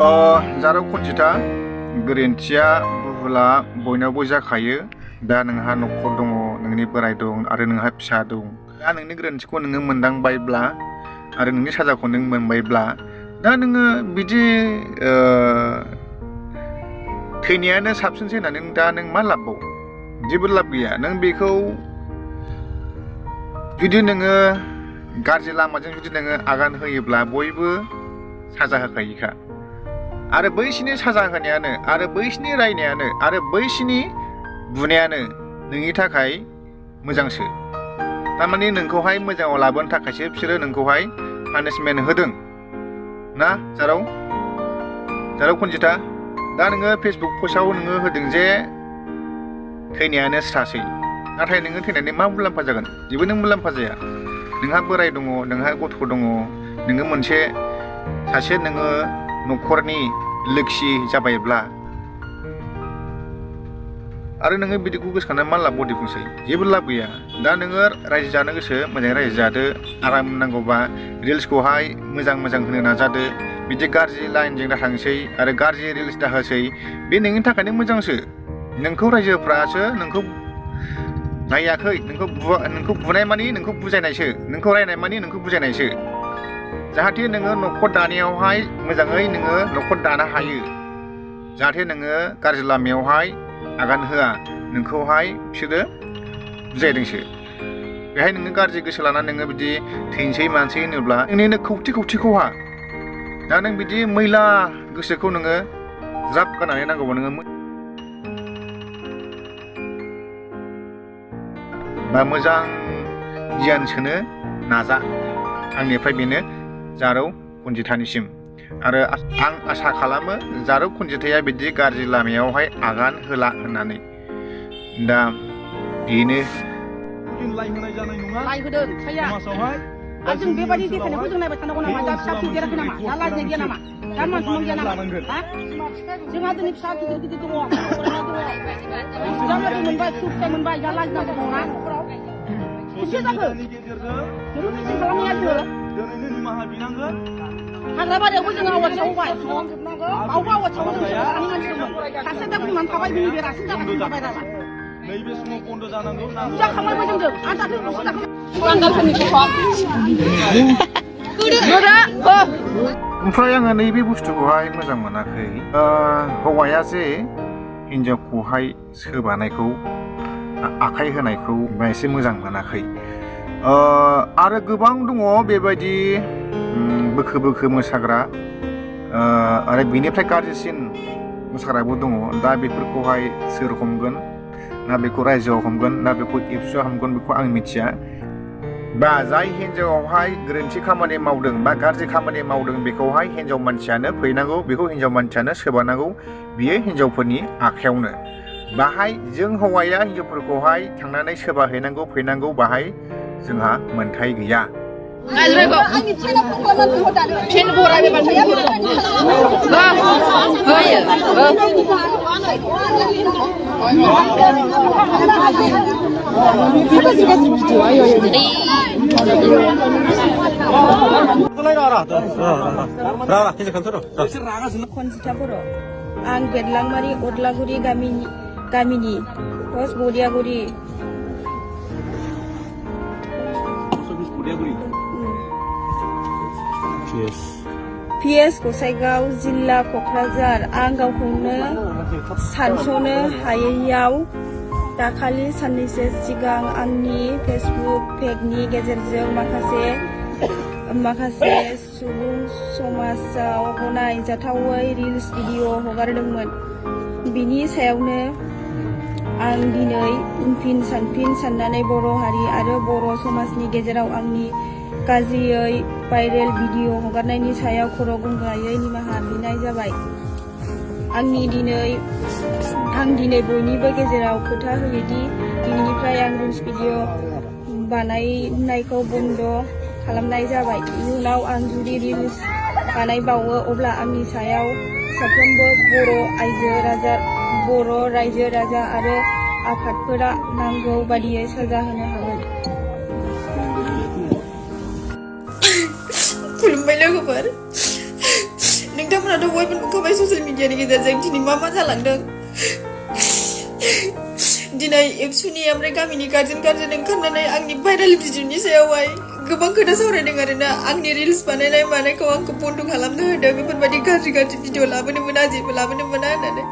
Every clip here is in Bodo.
जारौ खनजिथा गोरोन्थिया बुहुला बयनावबो जाखायो। दा नोंहा न'खर दङ, नोंनि बोराइ दं आरो नोंहा फिसा दं। दा नोंनि गोरोन्थिखौ नोङो मोनदांबायब्ला आरो नोंनि साजाखौ नों मोनबायब्ला दा नोङो बिदि थैनायानो साबसिनसै होननानै दा नों मा लाबबाव? जेबो लाब गैया। नों बेखौ जुदि नोङो गाज्रि लामाजों जुदि नोङो आगान होयोब्ला बयबो साजा होखायोखा। आरो बैसिनि साजा होनायानो आरो बैसिनि रायनायानो आरो बैसिनि बुनायानो नोंनि थाखाय मोजांसो। थारमाने नोंखौहाय मोजाङाव लाबोनो थाखायसो बिसोरो नोंखौहाय पानिशमेन्ट होदों ना जारौ खनजिथा। दा नोङो फेसबुक पस्टआव नोङो होदों जे थैनायानो स्रासै। नाथाय नोङो थैनानै मा मुलाम्फा जागोन? जेबो नों मुलाम्फा जाया। नोंहा बोराइ दङ, नोंहा गथ' दङ, नोङो मोनसे सासे नोङो न'खरनि लोक्षि जाबायब्ला आरो नोङो बिदिखौ गोसोखांनानै मा लाब बदि बुंसै? जेबो लाब गैया। दा नोङो रायजो जानो गोसो मोजाङै रायजो जादो। आराम नांगौबा रिल्सखौहाय मोजां होनो नाजादो। बिदि गाज्रि लाइनजों दा थांसै आरो गाज्रि रिल्स दा होसै। बे नोंनि थाखायनो मोजांसो। नोंखौ रायजोफ्रासो नोंखौ रायाखै, नोंखौ बुनाय मानि नोंखौ बुजायनायसो, नोंखौ रायनाय मानि नोंखौ बुजायनायसो। जाहाथे नोङो न'खर दानायावहाय मोजाङै नोङो न'खर दानो हायो। जाहाथे नोङो गाज्रि लामायावहाय आगान होआ, नोंखौहाय बिसोरो बुजायदोंसो। बेहाय नोङो गाज्रि गोसो लानानै नोङो बिदि थैनोसै मानसै होनोब्ला नोंनिनो खौथि खहा। दा नों बिदि मैला गोसोखौ नोङो ज्राब गारनानै नांगौबा नोङो बा मोजां गियान सोनो नाजा। आंनिफ्राय बेनो जारौ खनजिथानिसिम। आरो आं आसा खालामो जारौ खनजिथाया बिदि गाज्रि लामायावहाय आगान होला होननानै। दा बेनो लाइ होनाय जानाय नङा। लाइ होदों फिसाया समाजावहाय आरो जों बेबायदि देखायनायखौ जों नायबाय थानांगौ नामा? दा फिसा फिदेराखै नामा? दा लाजिनाय गैया नामा? दा मानसि गैया नामा? जोंहा दिनै फिसा गिदिर दङ, जामादै मोनबाय, फिथाइ मोनबाय, दा लाजिनांगौ दङना न'खराव? खुसि जाखो? नोंखौ मिथिं खालामनाया जोङो दिनैनो निमाहा बिनांगोन। हाग्रा बारियावबो जोङो आवाथि सावबाय, बावबो आवाथि सावो जों सानै मानसि दंमोन। सासे दा बुंनानै थाबाय, बिनि बे रासिन जागासिनो थाबाय राला। नैबे समाव बन्द' जानांगौ। बुरजा खामायबाय जोंजों, आरो दाख्लै बुरजा खामायबाय। ओमफ्राय आङो नैबे बुस्थुखौहाय मोजां मोनाखै। हौवाया जे हिन्जावखौहाय सोबानायखौ आखाइ होनायखौ एसे मोजां मोनाखै। आरो गोबां दङ बेबायदि बोखो मोसाग्रा आरो बेनिफ्राय गाज्रिसिन मोसाग्राबो दङ। दा बेफोरखौहाय सोर हमगोन, ना बेखौ रायजोआव हमगोन, ना बेखौ एबसुआव हमगोन, बेखौ आं मिथिया। बा जाय हिन्जावावहाय गोरोन्थि खामानि मावदों बा गाज्रि खामानि मावदों बेखौहाय हिन्जाव मानसियानो फैनांगौ, बेखौ हिन्जाव मानसियानो सोबानांगौ। बियो हिन्जावफोरनि आखायावनो। बाहाय जों हौवाया हिन्जावफोरखौहाय थांनानै सोबाहैनांगौ फैनांगौ, बाहाय जोंहा मोन्थाय गैया। खनजिथा बर'। आं बेरलांमारि अदलागुरि गामिनि पस्ट बदियागुरि। PS गसाइगाव जिल्ला क'क्राझार। आं गावखौनो सानस'नो हायैयाव दाखालि साननैसो सिगां आंनि फेसबुक पेजनि गेजेरजों माखासे सुबुं समाजाव गनायजाथावै रिल्स भिडिअ हगारदोंमोन। बिनि सायावनो आं दिनै उनफिन सानफिन साननानै बर' हारि आरो बर' समाजनि गेजेराव आंनि गाज्रियै भाइरेल भिडिअ हगारनायनि सायाव खर' गंगायै निमाहा बिनाय जाबाय। आं दिनै बयनिबो गेजेराव खोथा होयोदि दिनैनिफ्राय आं रिल्स भिडिअ बानायनायखौ बन्द' खालामनाय जाबाय। इयुनाव आं जुदि रिल्स बानायबावो अब्ला आंनि सायाव साफ्रोमबो बर' रायजो राजा आरो आफादफोरा नांगौ बादियै साजा होनो हागोन। खुलुमबाय लोगोफोर। नोंथांमोना लोगोफोराथ' बयबो नुखाबाय ससियेल मिडियानि गेजेरजों दिनै मा जालांदों दिनै एबसुनि ओमफ्राय गामिनि गार्जेन ओंखारनानै आंनि भाइरेल भिडिअनि सायावहाय गोबां खोथा सावरायदों आरोना आंनि रिल्स बानायनाय मानायखौ आंखौ बन्द खालामनो होदों बेफोरबायदि गाज्रि भिडिअ लाबोनो मोना जेबो लाबोनो मोना होननानै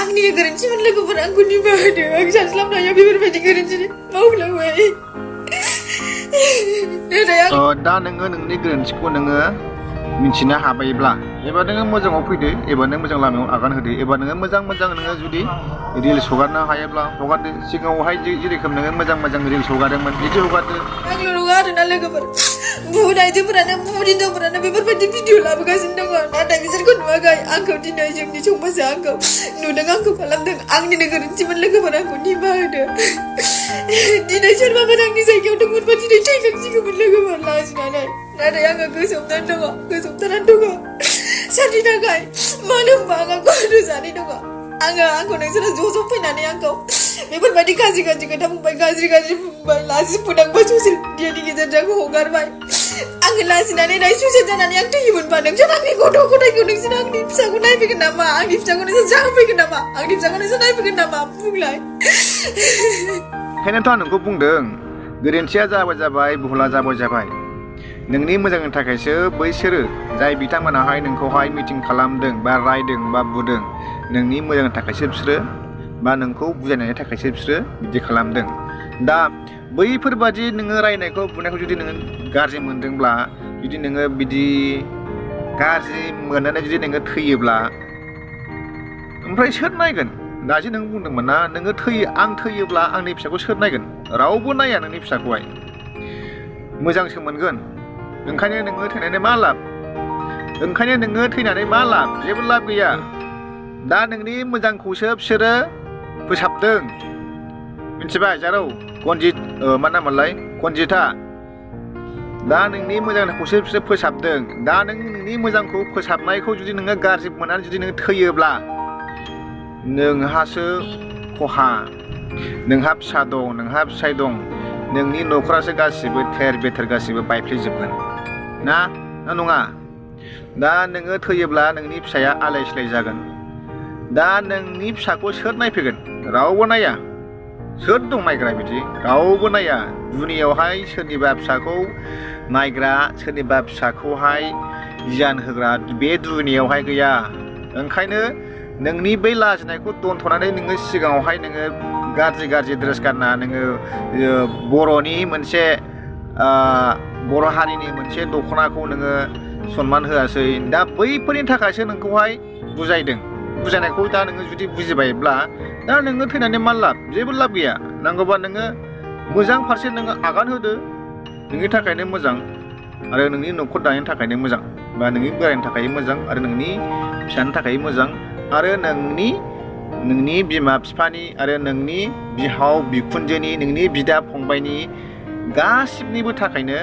आंनि गोरोन्थिमोन लोगोफोरा आंखौ निमाहा होदो आं सानस्लाबनो हाया बेफोरबायदि गोरोन्थि मावफ्लांबाय दा नोङो नोंनि गोरोन्थिखौ नोङो मिथिनो हाबायब्ला एबा नोङो मोजाङाव फैदो एबा नों मोजां लामायाव आगान होदो एबा नोङो मोजां नोङो जुदि रिल्स हगारनो हायोब्ला हगारदो सिगाङावहाय जेरोखोम नोङो मोजां रिल्स हगारदोंमोन बिदि हगारदो आंल' नङा आरोना लोगोफोर बुहुत आइजोफोरानो बुहुत हिनजावफोरानो बेफोरबायदि भिडिअ लाबोगासिनो दङ नाथाय बिसोरखौ नुवाखै आंखौ दिनै जोंनि समाजा आंखौ नुदों आंखौ खालामदों आंनिनो गोरोन्थिमोन लोगोफोर आंखौ निमाहा होदो दिनै सोरबाफोर आंनि जायगायाव दंमोनबा दिनै थैखांसिगौमोन लोगोफोर लाजिनानै नाथाय आङो गोसोमथानानै दङ सोरनि थाखाय मानो होनबा आंहा गथ' जानाय दङ आंखौ नोंसोरो ज' फैनानै आंखौ बेफोरबायदि गाज्रि खोथा बुंबाय गाज्रि बुंबाय लाजि फोनांबाय ससियेल मिडियानि गेजेरजों हगारबाय आङो लाजिनानै सुइसाइड जानानै आं थैयोमोनबा नोंसोर आंनि गथ' गथायखौ नोंसोर आंनि फिसाखौ नायफैगोन नामा आंनि फिसाखौ नोंसोर जाहोफैगोन नामा आंनि फिसाखौ नोंसोर नायफैगोन नामा बुंलाय ओंखायनोथ' आं नोंखौ बुंदों गोरोन्थिया जाबाय भुला जाबाय नोंनि मोजांनि थाखायसो बैसोरो जाय बिथांमोनाहाय नोंखौहाय मिटिं खालामदों बा रायदों बा बुदों नोंनि मोजांनि थाखायसो बिसोरो बा नोंखौ बुजायनायनि थाखायसो बिसोरो बिदि खालामदों दा बैफोरबादि नोङो रायनायखौ बुनायखौ जुदि नोङो गाज्रि मोनदोंब्ला जुदि नोङो बिदि गाज्रि मोननानै जुदि नोङो थैयोब्ला ओमफ्राय सोर नायगोन दासो नों बुंदोंमोन ना नोङो आं थैयोब्ला आंनि फिसाखौ सोर नायगोन रावबो नाया नोंनि फिसाखौहाय मोजांसो मोनगोन ओंखायनो नोङो थैनानै मा लाब जेबो लाब गैया दा नोंनि मोजांखौसो बिसोरो फोसाबदों मिथिबाय जारौ कनजिता दा नोंनि मोजांखौसो बिसोरो फोसाबदों दा नोंनि मोजांखौ फोसाबनायखौ जुदि नोङो गाज्रि मोननानै जुदि नोङो थैयोब्ला नोंहासो खहा नोंहा फिसा दं नोंहा फिसाय दं नोंनि न'खरासो गासिबो थेर बेथेर गासिबो बायफ्लेजोबगोन ना नङा दा नोङो थैयोब्ला नोंनि फिसाया आलाय सिलाय जागोन दा नोंनि फिसाखौ सोर नायफैगोन रावबो नाया सोर दं नायग्रा बिदि रावबो नाया दुनियावहाय सोरनिबा फिसाखौ नायग्रा सोरनिबा फिसाखौहाय गियान होग्रा बे दुनियावहाय गैया ओंखायनो नोंनि बै लाजिनायखौ दोनथ'नानै नोङो सिगाङावहाय नोङो गाज्रि ड्रेस गानना नोङो बर'नि मोनसे बर' हारिनि मोनसे दख'नाखौ नोङो सनमान होआसै दा बैफोरनि थाखायसो नोंखौहाय बुजायनायखौ दा नोङो जुदि बुजिबायब्ला दा नोङो थैनानै मा लाब जेबो लाब गैया नांगौबा नोङो मोजां फारसे नोङो आगान होदो नोंनि थाखायनो मोजां आरो नोंनि न'खर दानायनि थाखायनो मोजां बा नोंनि बोरायनि थाखाय मोजां आरो नोंनि फिसानि थाखाय मोजां आरो नोंनि बिमा बिफानि आरो नोंनि बिहाव बिखुनजोनि नोंनि बिदा फंबायनि गासिबनिबो थाखायनो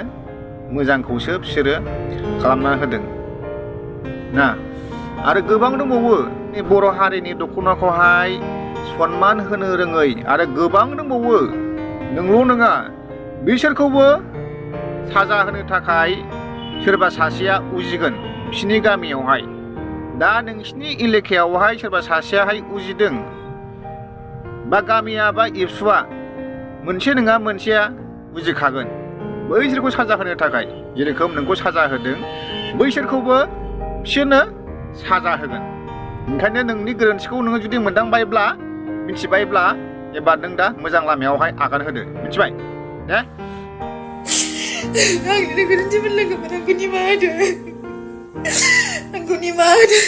मोजांखौसो बिसोरो खालामना होदों ना आरो गोबां दंबावो बर' हारिनि दख'नाखौहाय सनमान होनो रोङै आरो गोबां दंबावो नोंल' नङा बिसोरखौबो साजा होनो थाखाय सोरबा सासेया उजिगोन बिसिनि गामियावहाय दा नोंसिनि एलेकायावहाय सोरबा सासेयाहाय उजिदों बा गामिया बा एबसुआ मोनसे नङा मोनसेया उजिखागोन बैसोरखौ साजा होनो थाखाय जेरोखोम नोंखौ साजा होदों बैसोरखौबो बिसोरनो साजा होगोन ओंखायनो नोंनि गोरोन्थिखौ नोङो जुदि मोनदांबायब्ला मिथिबायब्ला एबा नों दा मोजां लामायावहाय आगान होदो मिथिबाय ने आंनि गोरोन्थिमोन लोगोफोर आंखौ निमाहा होदो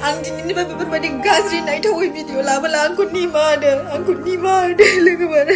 आं दिनैनिफ्राय बेफोरबायदि गाज्रि नायथावै भिडिअ लाबोला आंखौ निमाहा होदो लोगोफोर